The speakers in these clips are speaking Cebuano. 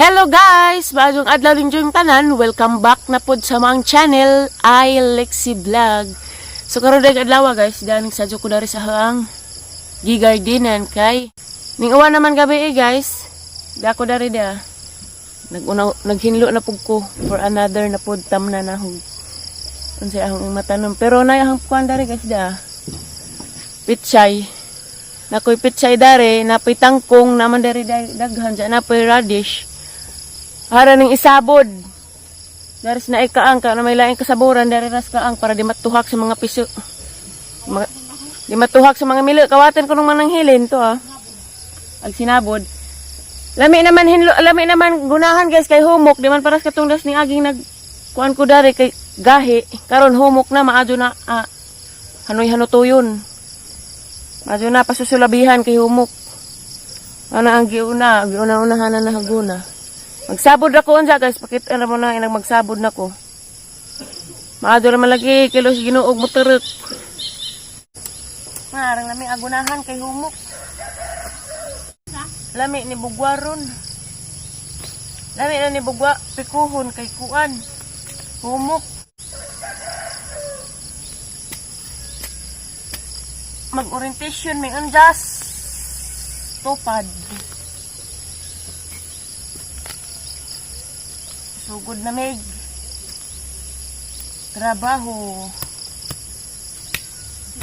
Hello guys! Maayong adlaw ninyong tanan. Welcome back na pod sa among channel, I Lexi Vlog. So karon dag adlaw, guys, daning sadyo ko dari sa haang gigardinan kay ning uwan naman gabi eh, guys. Da ko dari da. Naguna naghinlo na pud ko for another na pod tamna na hug. Unsay ahong matanom, pero nay ahong kuan dari, guys, da. Pitsay. Nakoy pitsay dari, napoy tangkong naman dari daghan dyan, napoy radish. Para ning isabod. Daris na ikaang ka na may laing kasaburan dari ras kaang para di matuhak sa mga piso. Mga, di matuhak sa mga milo. Kawatan ko nung manang hilin to ah. Ag sinabod. Lami naman hinlo, lami naman gunahan, guys, kay humok di man paras katong das ni aging nag kuan ko dari kay gahi. Karon humok na maadyo na ah, hanoy hanutoyon. Maadyo na pasusulabihan kay humok. Ano ang giuna, giuna-unahan na haguna. Magsabod ako unsa, guys, pakita na mo na inang magsabod na ko. Maadyo naman lagi kilos Ginoo og motorok. Marang lami agunahan kay humok. Lami ni bugwaron. Lami na ni bugwa pikuhon kay kuan. Humok. Mag-orientation may unjas. Tupad. Sugod na mig. Trabaho.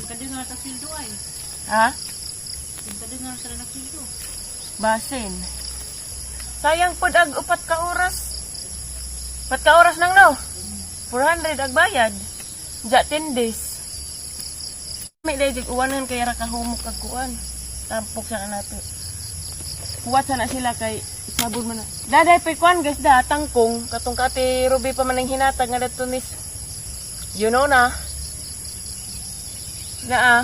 Kada nga ta sildo ay. Ha? Kada nga sa na sildo. Basin. Sayang pod ag 4 ka oras. 4 ka oras nang no. 400 ag bayad. Ja 10 days. May dayjig uwanan kay ra kahumok ag kuan. Tampok sa nato. Kuwat sana sila kay sabod man na. Daday pa kuan, guys, da tangkong katong kati Ruby pa man ang hinatag nga dadto nis. You know na. Na ah,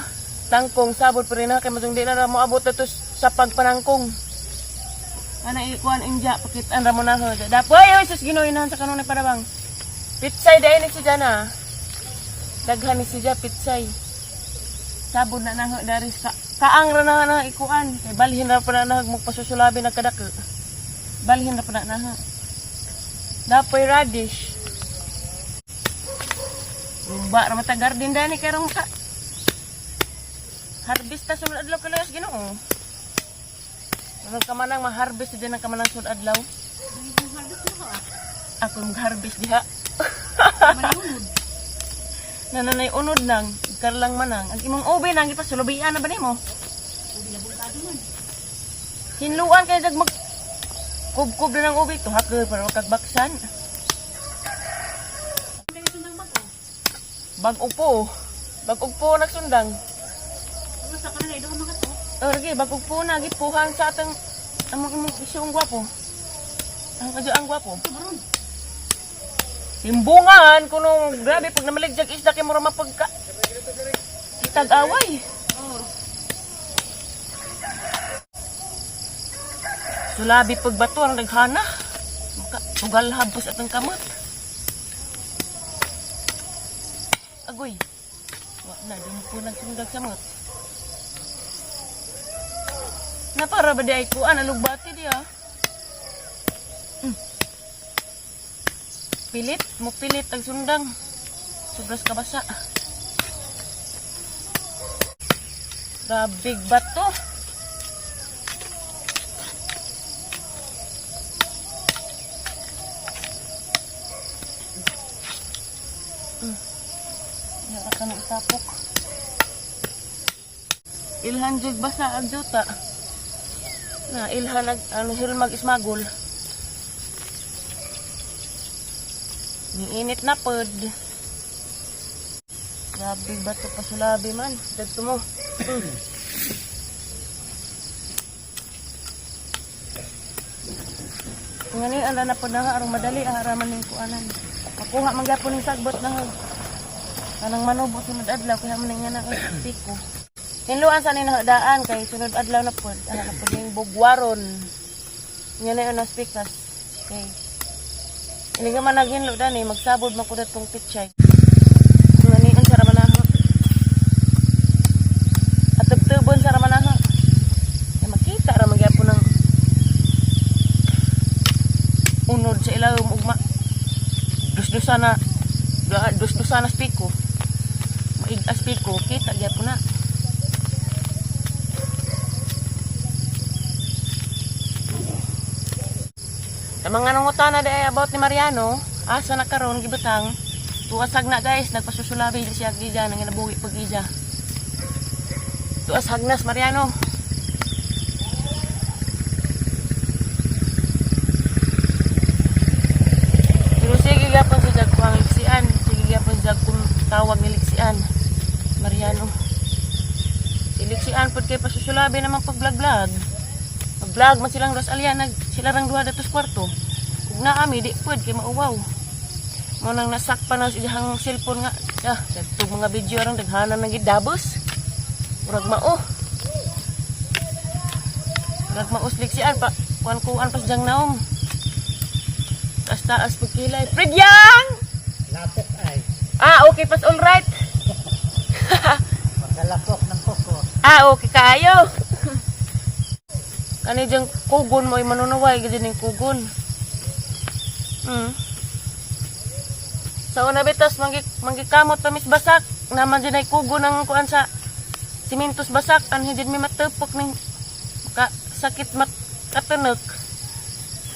tangkong sabod pa rin na kay masung di na ra moabot na to sa pagpanangkong. Ana ikuan inja pakitaan ra mo na ho. Dapo ay oy sus Ginoo inahan sa kanunay parabang. Pitsay dai ni siya na. Daghan ni siya pitsay. Sabod na na ho dari ka kaang ra na na ikuan kay balhin ra pa na na magpasusulabi na kadako. Balhin ra pa na na. Dapoy radish. Lumba ra mata garden dani kay rong ka. Harvest ta sunod adlaw kalayas Ginoo. Ano ka man ang ma-harvest din ang kamanang sunod adlaw? Ako mag-harvest diha. Malunod. Nananay unod nang, karlang manang. Ang imong ube nang ipasulubian na ba nimo? Hinluan kay dag mag kubkub na ng ube tuhak para wag kag baksan. Kaya sundang bago. Bag-o po. Bag-o po nagsundang. Ano sa kanila ido mga to? Oh, lagi bag-o po na gipuhan sa atang among imong isong gwapo. Ang kadyo ang gwapo. Maron. Timbungan kuno grabe pag namaligjag isda kay mura mapagka kitag away. Oh. Sulabi pagbato ang naghana. Maka tugal habos atong kamot. Agoy. Wa na di mo po nagsundag sa mot. Na para ba di ay kuan alugbati di ah. Pilit, mo pilit ang sundang. Sobras kabasa. Grabe bato. Ya ka na itapok. Ilhan jud basa ang juta. Na ilhan ag ano hilmag ismagol. Niinit na pod. Grabe bato pasulabi man. Dagto mo. Ngani ala na pod na arong madali ara man ning kuanan. Makuha man gyapon ning sagbot na ho. Kanang manubo sunod adlaw kaya man ning nga piko. Hinluan sa ni daan kay sunod adlaw na pod. Ana na pod ning bugwaron. Nga na yun na speakers. Okay. Ini ka man naghinlo dani magsabod man ko datong pichay. Ngani ang sa ramanaho. Atubtubon sa ramanaho. Kay makita ra man gyapon ang ilawom ugma. Dus-dusa na dus-dusa na spiko. Maig-as piko, kita gyapon na. Sa mga nangutana di ay about ni Mariano, asa na karon gibutang. Tuasag na, guys, nagpasusulabi di siya gija nang ginabuhi pag ija. Tuas hagnas Mariano. Pero sige gyapon sa jag ko ang liksian, sige gyapon sa jag kung tawag ni liksian. Mariano. Si liksian pud kay pasusulabi naman pag vlog-vlog. Mag-vlog man silang dos alya nag sila rang duha datos kwarto. Ug naa mi di pud kay mauwaw. Mo nang nasakpan na sa iyang cellphone nga. Ah, dagtog mga video rang daghanan nang gidabos. Murag mao. Murag maos liksian pa kuan-kuan pas jang naong. Taas-taas pagkilay. Predyang! Lapok ay. Ah, okay pas all right. Magalapok ng koko. Ah, okay kaayo. Kani diyang kugon mo ay manunuway gid ning kugon. Sa una bitas manggi manggikamot pa mis basak naman din ay kugon ang kuan sa simintos basak anhi din mi matepok ning ka sakit mat katanek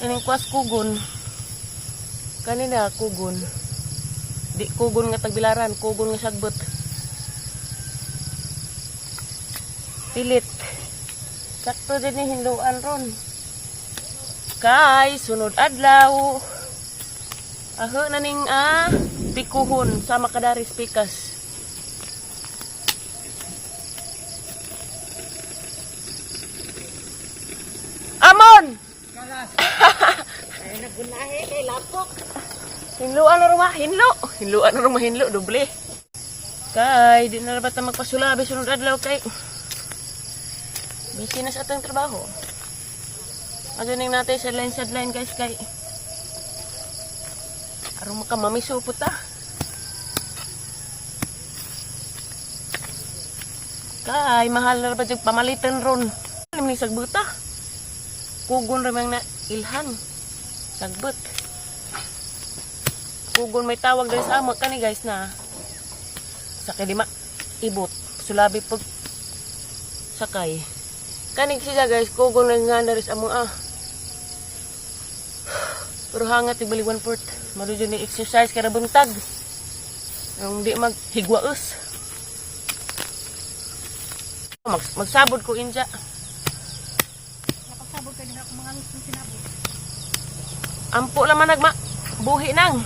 ining kuas kugon. Kanina kugon. Di kugon nga tagbilaran, kugon nga sagbot. Pilit. Sakto din ni hinluan ron. Kay sunod adlaw. Aho na ning pikuhon sa makadaris pikas. Amon! Ay, nagunahe kay lapok. Hinluan na rumah, hinlo. Hinluan na rumah, hinlo, doble. Kay, di na ba ta magpasulabi sunod adlaw kay. Busy na sa atong trabaho. Aduning natin sideline guys kay. Aron makamamiso po ta. Kay, mahal na ba yung pamalitan ron. Alam ni sagbuta. Kugon ramang na ilhan. Sagbot. Kugon may tawag dahil sa amo kani guys na sa kilima ibot sulabi pag sakay kani siya guys kugon lang nga na rin sa among ah pero hangat ibalik one fourth malujo ni exercise kada buntag ang di maghigwaos magsabod ko inja. Napagsabog ka din ako mga ng sinabog. Ampo laman nagma buhi nang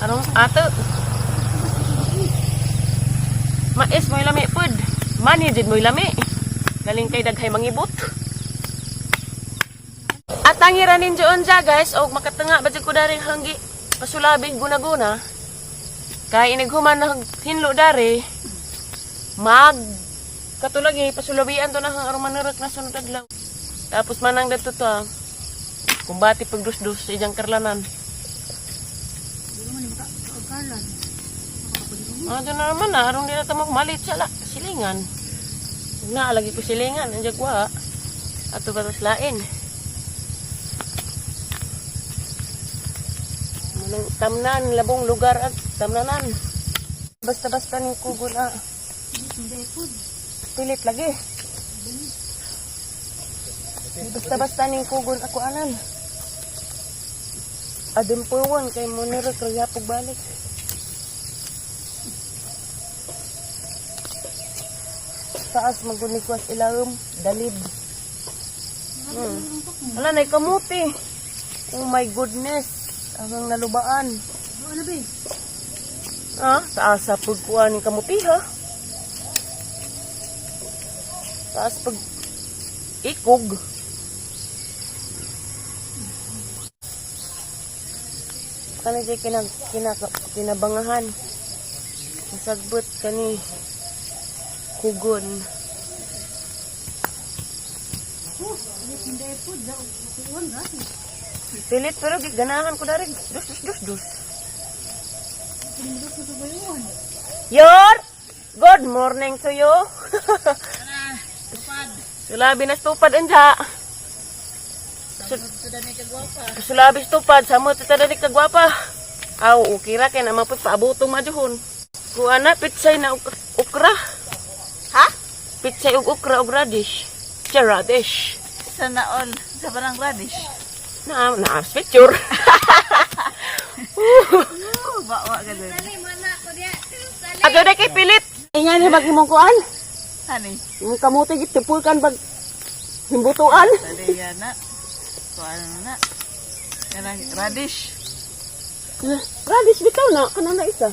anong ato mais mo'y lami pud mani jud mo'y lami galing kay daghay mangibot at ang hiranin unja guys og makatanga ba jud ko dari hanggi pasulabi guna-guna kay inighuman na hinlo dari mag katulagi pasulabian to na hang aron manurak na sunod adlaw tapos manang dadto to ah. Kumbati pagdusdus sa iyang karlanan. Hindi naman yung kaagalan. Ah, doon na naman na. Arong di na tamang malit sa la. Silingan. Huwag na, lagi ko silingan. Ang jagwa. Ato ba tas lain? Manang tamnan, labong lugar at tamnanan. Basta-basta ning kugon ah. Hindi po. Pilit lagi. Basta-basta ning kugon ako anan. Adimpuwan kay Munir kaya pagbalik. Taas magunikwas ilawom dalid. Wala na kamuti. Oh my goodness. Ang nalubaan. Ano ba eh? Ah, taas sa pagkuha ng kamuti ha. Taas pag ikog. Kani di kinabangahan. Masagbot kani kugon. Oh, hindi po. Kuwan gasi. Pilit pero ganahan ko dari. Dus dus dus dus. Hindi ko sa bayuan. Yor! Good morning to you. Sulabi na stupad anja. dani kagwapa. Sulabis tupad, samot ta dani kagwapa. Aw, okay ra kay naman pud paabotong majuhon. Kuha na pitsay na okra. Ha? Pitsay og okra og radish. Siya radish. Sana all. Sa parang radish. Na, na picture. Oh, bawa ka dun. Ato na kay pilit. Ingan bag imong kuan. Hani? Imong kamote gid tupulkan bag himbutuan. Dali yan na. Kuha na na. Kanang radish. Radish bitaw na kanang na isa.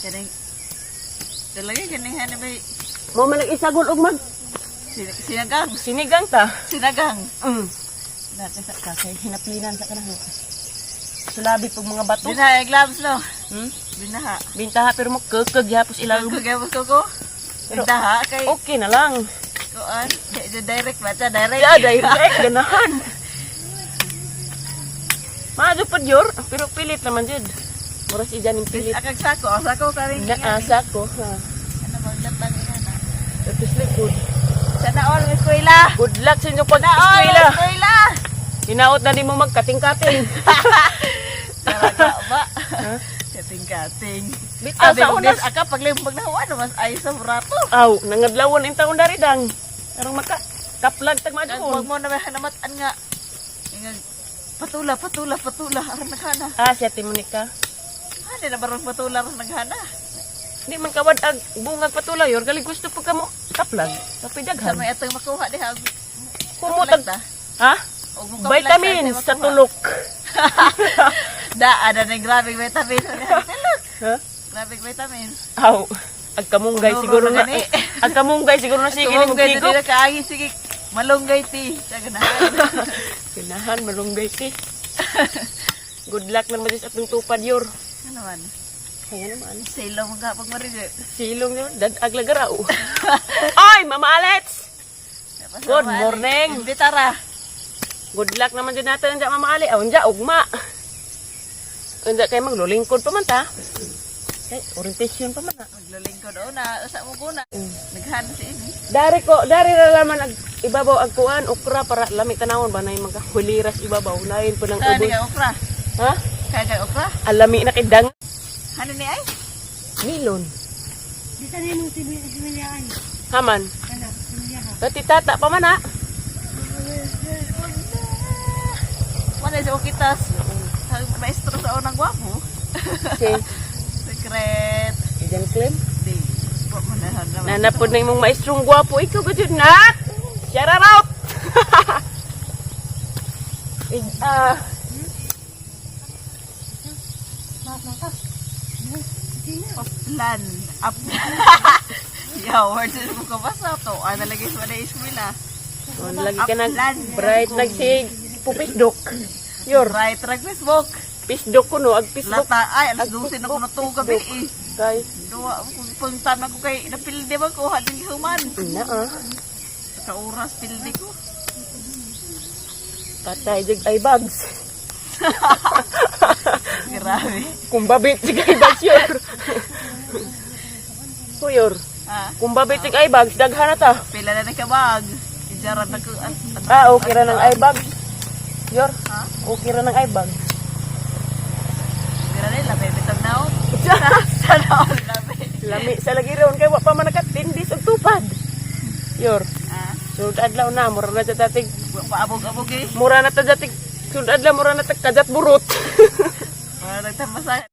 Kanang Talaga kaning hani ba Mo man isagol og mag sinagang. sinigang ta. Sinagang. Dati sa kakay hinaplinan sa kanang. Sulabi pag mga bato. Binaha yung gloves no. Binaha. Bintaha pero mo kekeg yapos ilang. Kagabos ko ko. Binaha kay Okay na lang. kuan. Direct ba ta? Direct. Yeah, direct ganahan. Maadyo pa yor, pero pilit naman jud. Mura si Janing pilit. Akag sako, ang sako karing Naasa ko ha. Ano ba datang ina na? Tapos likod. Sana all may eskwela. Good luck sa inyong Sana all may pag-eskwela. eskwela. Hinaot na din mo magkating-kating. Talaga ba? Kating-kating. Bitaw sa unas. Aka paglimbag na huwan mas ay sa brato. Aw, nangadlawon ang taon dari dang. Karong maka kaplag tag Wag maadyoon. mo na may hanamatan nga. Ingag patula, patula, patula aron naghana. Ah, siya ti Monica. Hani na barang patula aron naghana. Di man kawad ag bungag patula yor gali gusto pag kamo kaplag. Kapi Sa daghan. may atong makuha diha. Kumutag ta. ha? Og mo kaplag ta, Vitamins sa sa makuha. tulok. Da, ada na grabing vitamins. Tulok. Ha? Grabing vitamins. Aw, ag kamunggay Puno siguro na na. gani. Ag kamunggay siguro na sige ni Tumunggay magtigop. na kaagi sige. Malunggay ti. Sa ganahan. Ganahan malunggay ti. Good luck na naman sa atong tupad yor. Ano man? Kaya naman. Silo mo ka pag marinig. Silong yun, dadag lagaraw. Ay, Mama Alex! Good morning. Imbitara. Good luck naman dyan natin unja Mama Ali. Aw, unja, ugma. Unja kay maglulingkod pa man ta. Kay orientation pa man na. Maglulingkod o na. Usa mo kuna. Naghan si ini. Dari ko, dari ra laman ag ibabaw ag kuan okra para lami tanawon ba nay mga huliras ibabaw lain po ng Kaya ubos. ni ka okra. Ha? Kaya ka okra. Alami na kay dang Ano ni ay? milon. Di ka nung similyahan. Haman. Ano, similyahan. Dati tata pa man ha. Wala sa okitas. Ang maestro sa unang gwapo. Si Secret. Ijan claim. Di. Wa mo na naman. Nanapod na imong maestrong gwapo ikaw ba jud na? Shout out. Ah, Uplan. Uplan. Yeah, words mo ka basa to. Ano lagi sa mga eskwela. Oh, lagi ka nag Uplan. bright nagsig pupisdok. Yor, Right, rag Facebook. pisdok ko no, ag pisdok. Lata, ay, alas 12 na ko natulog gabi eh. Kay Duwa, kung pangtama ko kay, napildi man ko, hadin human. na ah. Sa oras, pildi ko. Patay jig ay bags. Grabe. Kumbabit jig ay bags yor. Kuyor, Ha? kumbabit jig ay bags daghan na ta. Pila na nakabag. Ijaran na ko. Ah, okay ra ng eye bags. Yor, Ha? okay ra ng eye bags. Pila na, labi bitag na ako. Sa naon, labi. Lami sa lagi ron kay wa pa man nakatindis og tupad. Yor, Ha? sud adlaw na mura na ta tatig Paabog-abog eh. mura na ta jatig sud adlaw mura na ta kajat burot. Wala nagtamasa.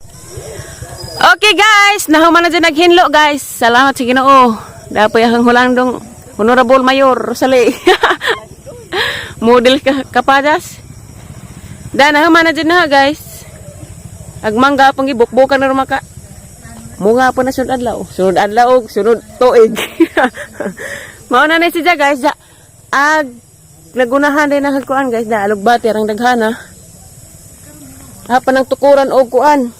Okay guys, nahuman na dyan naghinlo guys. Salamat sa Ginoo. Dapoy ang hulandong Honorable Mayor Rosalie. Model ka kapadas. Da nahuman na dyan na guys. Agmangga pang gibukbukan na rumaka. Munga po na sunod adlaw. Sunod adlaw og sunod tuig. Mao na ni siya guys. Da, ag nagunahan din ang kuan guys. Da alugbati ang daghana. Hapan ang tukuran og kuan.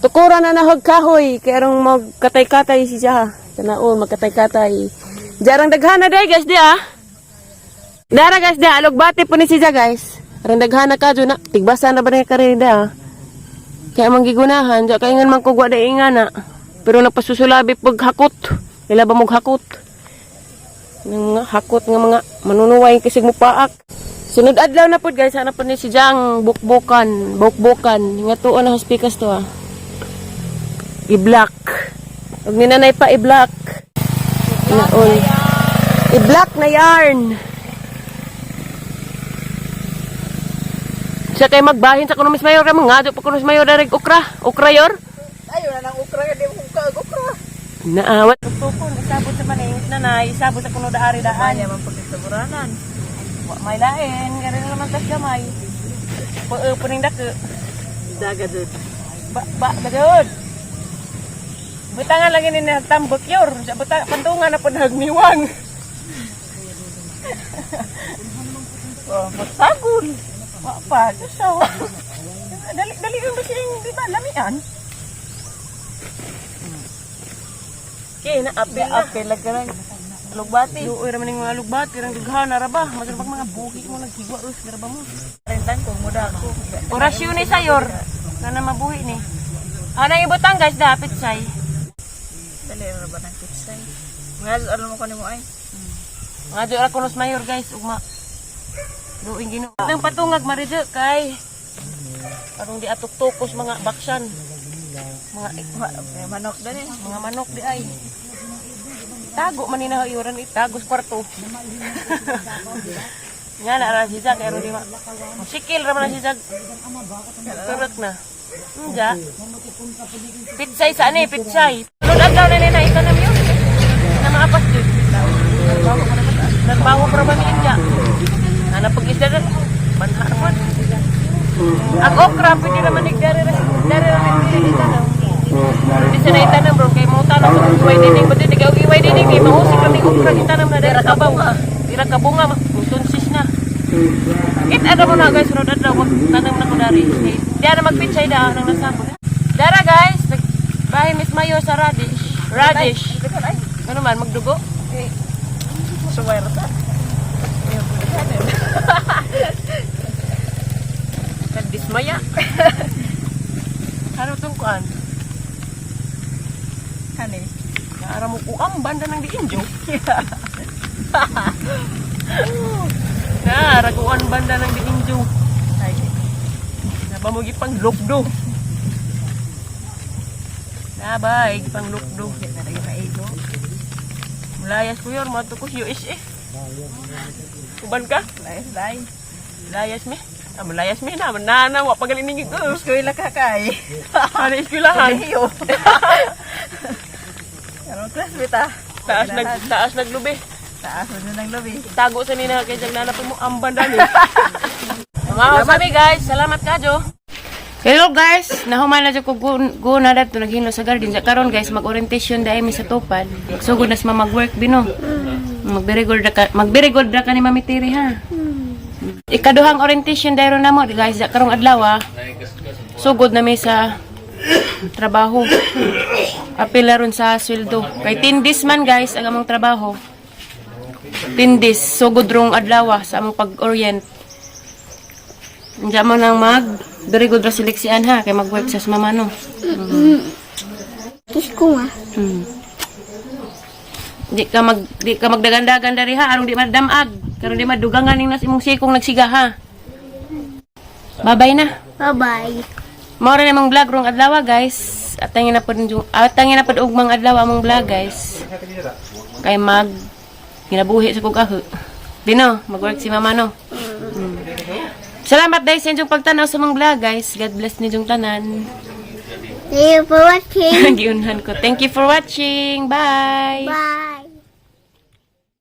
Tukuran na nahog kahoy kay arong magkatay-katay si siya. Tanaon magkatay-katay. Jarang daghana day guys di ah. Dara guys di alugbati po ni siya guys. Arang daghana ka na tigbasa na ba na kare da. Kaya manggigunahan, di kay ngan man ko da ingana. Pero nagpasusulabi pag hakot. Ila ba mog hakot? Nang mga hakot nga mga manunuway kisig mo paak. Sunod adlaw na pod, guys, ana pod ni si Jang bukbukan, bukbukan. Nga tuon na hospikas to ah. I-block. Ug ni nanay pa i-block. Naon. I-block na yarn. Siya kay magbahin sa kuno Miss Mayor kay mga pa kuno Miss Mayor dareg okra. Okra yor. Ayo na nang ukra di mo kag ukra. Naawat. Tukon isabot sa maning nanay, isabot sa kuno daari daan. Kanya man pagkasaburanan. Wa may lain, gari na naman tas gamay. Paa puning dako. Daga jud. Ba ba gajud. Butangan lagi ni tambok yor, sa buta pantungan na pud nagniwang. Oh, magsagol. Wa pa, so. Dali dali yung basing di ba lamian. Okay, na apil na. Apel lang ka lang. Lugbati. Luoy ra man ning mga lugbat, kirang dughan na ra ba? Masarap mga buhi mo naghiwa us ra ba mo. Rentan ko muda ako. Orasyon ni sayor. Na na mabuhi ni. Anang ibutang, guys, dapat say. Dali ra ba nang kitsay? Mga ano mo ko nimo ay? Mga di ra kunos mayor, guys, ugma. Luoy Ginoo. Nang patungag maridyo kay karong di atok tukos mga baksan. Mga Manok dani. Mga manok di ay. Tago man ni na yoran itago sa kwarto. Nga na ra si Zag kay di ma. Sikil ra man na si Zag. Turot na. Unja. Pitsay sa ani, pitsay. Sunod adlaw na nina itanam yun. Na maapas jud. Nagbaho pa ba mi inja? Ana pag isda ra manha ra pod. Ang okra pwede ra man dari ra dari ra man itanam. Di sa na itanam bro kay mo tanam sa iway dining ba di kay iway dining di mausik kami okra itanam na dira ka bunga. Dira ka bunga tunsis na. It ano mo na, guys, sunod adlaw wag tanam na ko dari. Kay di na magpitsay da nang nasabot. Dara, guys, bahin Miss Mayo sa radish. Radish. Ay, Ano man magdugo? suway ra ta. Kadismaya. Ano tong kuan? Kani. Naara mo kuam banda ng diinjo. Naara kuan banda ng diinjo. Ay. Naba mo gipang lukdo. Nabay, gipang lukdo. Di na lagi maigo. Mulayas ko yun, mga tukos USA. Uban ka? Layas lay. Layas mi. Ah, malayas mi na. Manana, wa pa galing ko. Eskwela ka kay. Ano eskwelahan? Kolehiyo. Karon class bita. Taas naglubi. Taas mo na ng lubi. Tago sa nina kay jag nanapin mo ang banda ni. Mga sabi, guys, salamat kadyo. Hello guys, nahuman na jud ko guna dato naghinlo sa garden. Sa karon, guys, mag-orientation dahil mi sa tupad. Sugod na sa mag-work bino. Mag-very good ra ka, mag-very good ra ka ni Mami Tiri ha. Ikaduhang orientation dahil na mo guys, sa karong adlaw ah. Sugod na mi sa trabaho. Apil na ron sa sweldo. Kay tindis man, guys, ang among trabaho. Tindis, sugod rong adlaw ah, sa among pag-orient. Diyan mo nang mag very good ra seleksian ha kay mag-work sa mama no. Kiss ko nga. Di ka magdagandagan dari ha aron di madamag. Karon di madugangan ning nas imong sikong nagsiga ha. Babay na. Bye-bye. Mao ra namang vlog rong adlaw, guys. Atangin na pod ugmang adlaw among vlog, guys. Kay mag ginabuhi sa kog aho. Dino, mag-work si mama no. Salamat dahil sa inyong pagtanaw sa mga vlog, guys. God bless ninyong tanan. Thank you for watching. Giunhan ko. Thank you for watching. Bye. Bye.